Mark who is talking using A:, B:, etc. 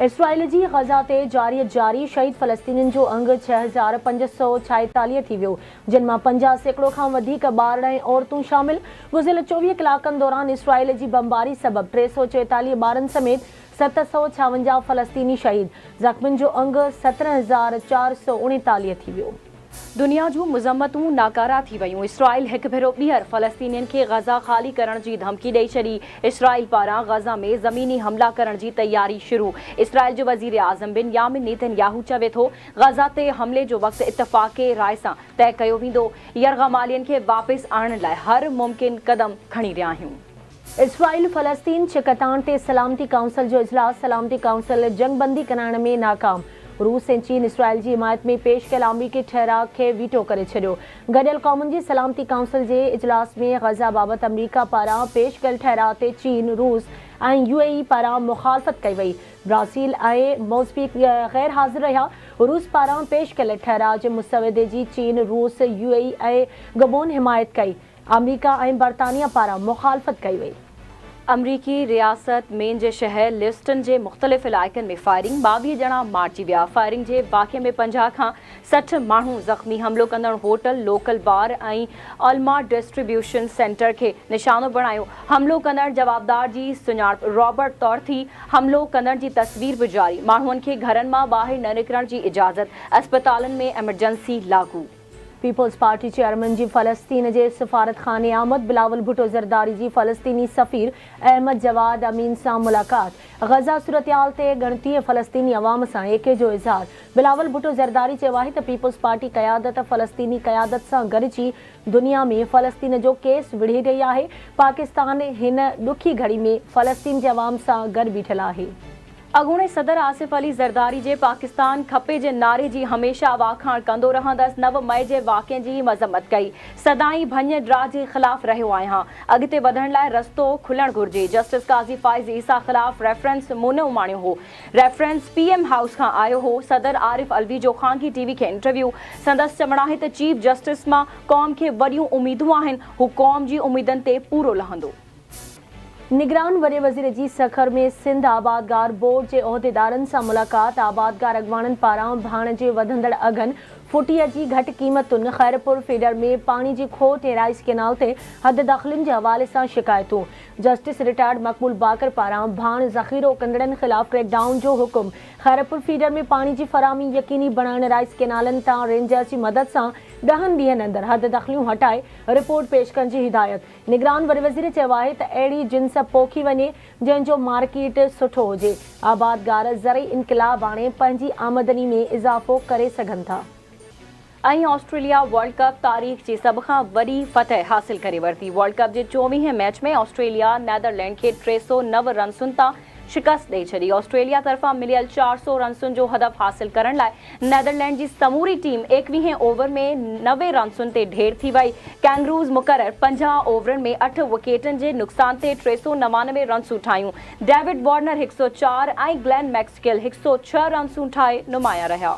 A: اسرائيل جي غزه تي جارحيت جاري، شهيد فلسطينين جو انگ 6546 ٿي ويو، جن مان 50% کان وڌيڪ ٻارڙا ۽ عورتون شامل، گذريل 24 ڪلاڪن دوران اسرائيل جي بمباري سبب 344 ٻارن سميت 756 فلسطيني شهيد، زخمين جو انگ 17439 ٿي ويو.
B: دنيا جون مذمتون ناڪاره ٿي ويون، اسرائيل هڪ ڀيرو ٻيهر فلسطينين کي غزه خالي ڪرڻ جي ڌمڪي ڏئي ڇڏي، اسرائيل پاران غزه ۾ زميني حملا ڪرڻ جي تياري شروع، اسرائيل جو وزيراعظم بن يامين نيتن ياهو چوي ٿو غزه تي حملي جو وقت اتفاق راء سان طئي ڪيو ويندو، يرغمالين کي واپس آڻڻ لاء هر ممڪن قدم کڻي رهيا آهيون.
A: اسرائيل فلسطين ڇڪتاڻ تي سلامتي ڪائونسل جو اجلاس، سلامتي ڪائونسل جنگ بندي ڪرائڻ ۾ ناڪام، روس ۽ چين اسرائيل جي حمايت ۾ پيش ڪيل آمريڪي ٺهراء کي ويٽو ڪري ڇڏيو. گڏيل قومن جي سلامتي ڪائونسل جي اجلاس ۾ غزه بابت آمريڪا پاران پيش ڪيل ٺهراء تي چين، روس ۽ يو اي اي پاران مخالفت ڪئي وئي. برازيل ۽ موزمبيق غير حاضر رهيا. روس پاران پيش ڪيل ٺهراء جي مسودي جي چين، روس، يو اي اي ۽ گبون حمايت ڪئي. آمريڪا ۽ برطانيا پاران مخالفت ڪئي وئي.
B: آمريڪي رياست مين جي شهر ليوسٽن جي مختلف علائقن ۾ فائرنگ، 22 ڄڻا مارجي ويا، فائرنگ جي واقعي ۾ 50 کان 60 ماڻهو زخمي، حملو ڪندڙ هوٽل، لوڪل بار ۽ الما ڊسٽريبيوشن سينٽر کي نشانو بڻايو، حملو ڪندڙ جوابدار جي سڃاڻپ رابرٽ طور ٿي، حملو ڪندڙ جي تصوير به جاري، ماڻهن کي گهرن مان ٻاهر نه نڪرڻ جي اجازت، اسپتالن ۾ ايمرجنسي لاڳو.
A: پيپلز پارٽي چيئرمين جي فلسطين جي سفارتخاني آمد، بلاول ڀٽو زرداري جي فلسطيني سفير احمد جواد امين سان ملاقات، غزه صورتحال تي ڳڻتي ۽ فلسطيني عوام سان ايڪي جو اظهار، بلاول ڀٽو زرداري چيو آهي ته پيپلز پارٽي قيادت فلسطيني قيادت سان گڏجي دنيا ۾ فلسطين جو ڪيس وڙهي رهي آهي، پاڪستان هن ڏکي گهڙي ۾ فلسطين جي عوام سان گڏ بيٺل آهي.
B: اڳوڻي صدر آصف علي زرداري جي پاڪستان کپي جي نعري جي هميشه واکاڻ ڪندو رهندس، 9 مئي جي واقعن جي مذمت ڪئي، سدائين ڀڃ ڊاهه جي خلاف رهيو آهيان، اڳتي وڌڻ لاء رستو کلڻ گهرجي، جسٽس قاضي فائز عيسيٰ خلاف ريفرنس مون نه اماڻيو هو، ريفرنس پي ايم هائوس کان آيو هو، صدر عارف علوي جو خانگي ٽي وي کي انٽرويو، سندس چوڻ آهي ته چيف جسٽس مان قوم کي وڏيون اميدون آهن، هو قوم جي اميدن تي پورو لهندو.
A: نگران وڏي وزير جي سکر ۾ سنڌ آبادگار بورڊ جي عهديدارن سان ملاقات، آبادگار اڳواڻن پاران ڀاڻ جي وڌندڙ اگهن، ڦٽيء جي گهٽ قيمتن، خيرپور فيڊر ۾ پاڻي جي کوٽ ۽ رائيس ڪينال تي حددخلين جي حوالي سان شڪايتون، جسٽس رٽائرڊ مقبول باقر پاران ڀاڻ ذخيرو ڪندڙن خلاف ڪريڪ ڊائون جو حڪم، خيرپور فيڊر ۾ پاڻي جي فراهمي يقيني بڻائڻ، رائيس ڪينالن تان رينجرز جي مدد سان ڏهن ڏينهن اندر حددخليون هٽائي رپورٽ پيش ڪرڻ جي هدايت. نگران وڏي وزير چيو آهي ته اهڙي جنس پوکي وڃي جنهن جو مارڪيٽ سٺو هجي، آبادگار زرعي انقلاب آڻي پنهنجي آمدني ۾ اضافو ڪري سگهن ٿا.
B: ۽ آسٽريليا ورلڊ ڪپ تاريخ جي سڀ کان وڏي فتح حاصل ڪري ورتي. ورلڊ ڪپ جي چوويهين ميچ ۾ آسٽريليا نيدرلينڊ کي 309 رنسن تان شڪست ڏئي ڇڏي. آسٽريليا طرفان مليل 400 رنسن جو هدف حاصل ڪرڻ لاء نيدرلينڊ جي سموري ٽيم ايڪويهين اوور ۾ 90 رنسن تي ڍير ٿي وئي. ڪينگروز مقرر 50 اوورن ۾ اٺ وڪيٽن جي نقصان تي 399 رنسون ٺاهيون. ڊيوڊ وارنر هڪ سؤ چار ۽ گلين ميڪسڪيل هڪ سؤ ڇهه رنسون ٺاهي نمايان رهيا.